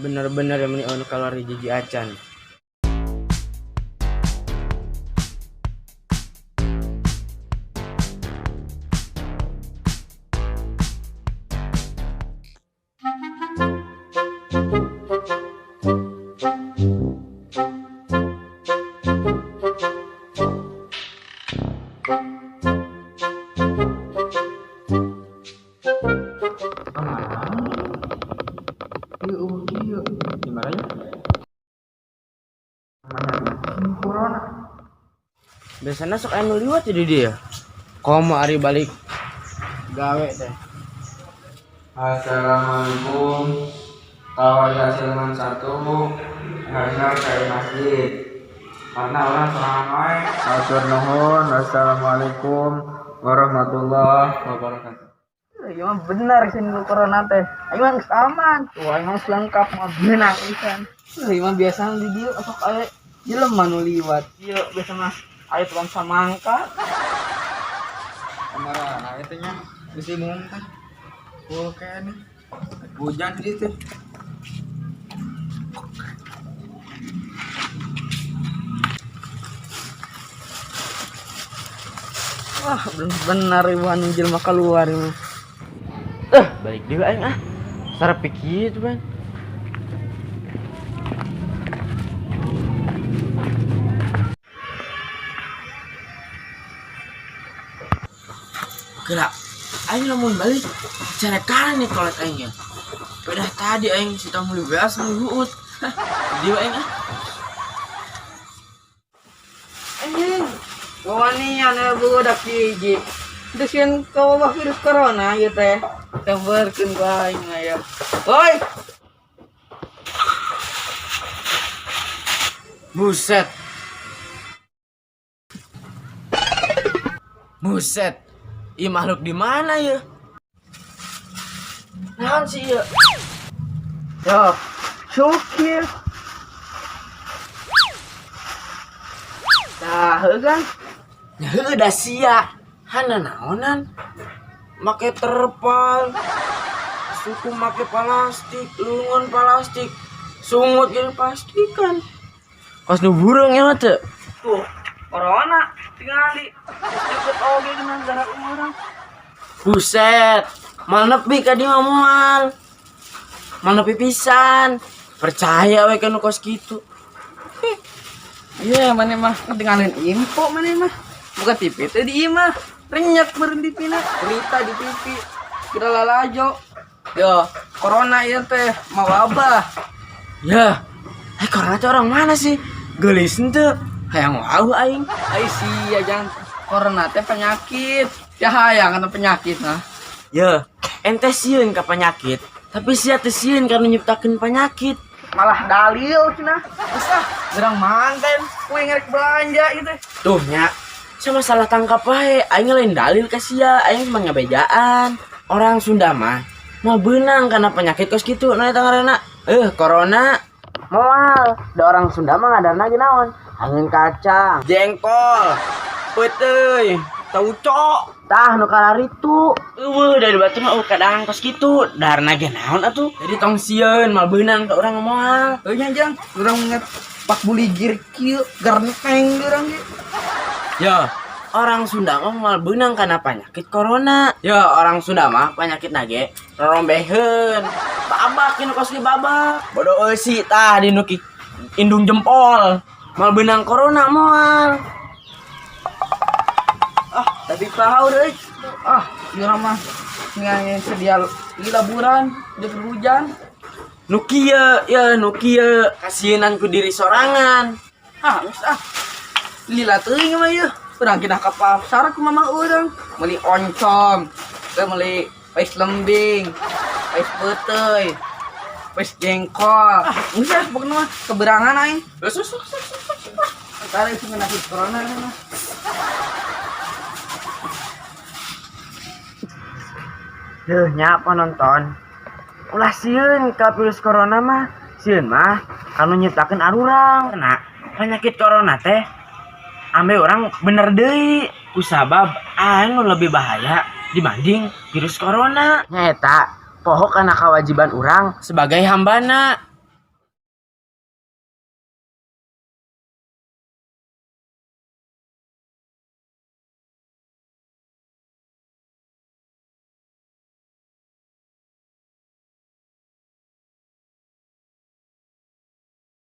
Bener-bener yang meni anu keluar jiji acan. Gimana ya? Corona. Biasanya sok anu liwat jadi dia. Komo ari balik gawe teh. Assalamualaikum. Kalau hasil satu hanya kayak masjid. Karena orang sorangan wae. Hatur nuhun. Assalamualaikum warahmatullahi wabarakatuh. Iya mah bener sih nu corona teh. Aing mah geus aman. Wah, aing mah geus lengkap mah beunang pisan. Ieu mah biasa di dieu sok aya jelema nu liwat. Ieu biasa mah aya tukang samangka. Kemana itu nya? Bisi bingung teh. Full nih. Hujan gitu. Wah, bener-bener ribuan jelema keluar ini. Balik deui aing ah. Sarep kieu ban. Gerak. Aing lamun balik cara kan nih kolet aing ya. Pedah tadi aing si tamu beas luhut. Dia aing ah. Anjing. Wawanian ya budak hiji. Terus yang kawabah virus corona ieu teh. Sampeurkeun ku aing mah ya. Woi, Buset. Buset. Ih makhluk di mana ya? Naon sih ya? Yo, syukir. Tah, heuh kan? Ya heueuh da sia. Hana naonan? Make terpal. Suku make plastik, lungon plastik, sungut ge plastikan. Kos nu burung ya mah teu. Tuh, corona tingali. Deket oge kena gara urang. Buset. Mal nepi ka dieu mah moal. Mal nepi pisan. Percaya we ka nu kos kitu. Iya, mana mah ketinggalan info mana mah. Buka TV teh di imah. Renyek meureun di pina, berita di TV. Kira lalajo. Yo, corona ieu teh mah wabah. Ya, corona teh orang mana sih? Geulis henteu. Hayang wau aing. Ai sia jangan corona teh penyakit. Ya hayang kana penyakit nah. Ya, ente sieun ka penyakit, tapi sia teu sieun kana nyiptakeun penyakit. Malah dalil cenah. Geus ah, gerang manten, kue ngerek belanja gitu. Tuh nya, sama salah tangkap wae, aing lain dalil ka sia, aing cuma ngabejaan. Orang Sunda mah mau beunang karena penyakit kos kitu, nah eta ngaranna. Corona. Moal, da orang Sunda mah ngadarna ge naon? Angin kacang, jengkol, peuteuy, tauco. Tah nu kararitu. Eueuh dari batu mah eueuh kadang kos kitu, daharna ge naon atuh. Jadi tong sieun mal beunang ka urang moal. Heuh nya jang, urang nget pak buligir kieu gerneng urang ge. Ya, orang Sunda mah moal beunang kana penyakit corona. Ya, orang Sunda mah penyakit nage rorombeheun. Babak nu kos babak. Bodo eusi tah di nu indung jempol. Moal beunang corona moal. Ah, tapi tahu deh. Ah, ieu mah ngan sedia lila buran, jeung hujan. Nu kieu, ya nu kieu kasienan ku diri sorangan. Ah, geus ah. Lila teuing mah ieu. Urang kinah ka pasar ku mama urang, meuli oncom, teu meuli pais lembing, pais peuteuy, pais jengkol. Ah, geus ah pokona mah keberangan aing. Terus terus terus, terus, terus. Antara itu kena corona mah. Duh, nyapa nonton. Ulah sieun ka virus corona mah. Sieun mah kanu nyiptakeun arurang. Nah, penyakit corona teh ambe orang bener deui kusabab anu lebih bahaya dibanding virus corona. Nyaeta poho kana kewajiban urang sebagai hambana.